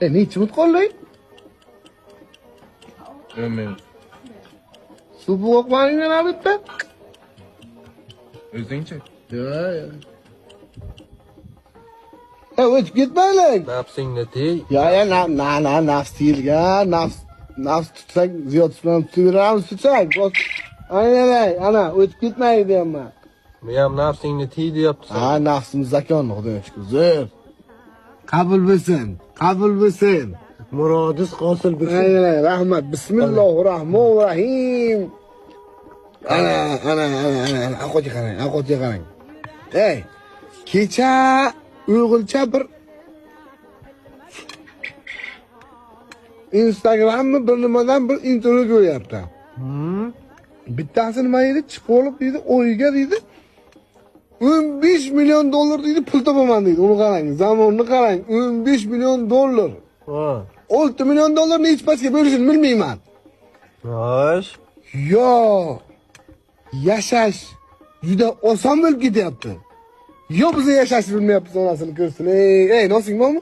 Nechi minut qoldi? 10 minut. Suv qo'yib yana bitta. O'zingchi? Yo'q, yo'q. O'tib ketmanglar. Nafsingni tiy. Ya, ya, na, na, na, nafs tiyilgan, nafs, nafs tutsak, ziyod bilan tutaveramiz, tutsak. Ana, ana, o'tib ketmaydi deyapman. Bu ham nafsingni tiy deyapti. Ha, nafsimiz zakonni, Xudoga shukur. Zo'r. Qabul bo'lsin, qabul bo'lsin. Murodingiz hosil bo'lsin. Ana, rahmat. Bismillahir rohmanir rohim. Ana, ana, ana, ana, ana, ovqatga qarang, ovqatga qarang. Ey, kecha o'g'ilcha bir Instagrammi bir nimadan bir intervyu ko'ryapti. Bittasi nima deydi, chiqib olib deydi, o'yiga deydi, 15 million dollar deydi, pul topaman deydi. Uni qarang, zamonni qarang, 15 million dollar. Ha. 6 million dollar nechi pastga bo'lishini bilmayman. Xo'sh. Yo, yashash juda oson bo'lib ketyapti. Yo, biz yashashni bilmayapmiz, onasini ko'rsin. Ey, ey, nosing bormi?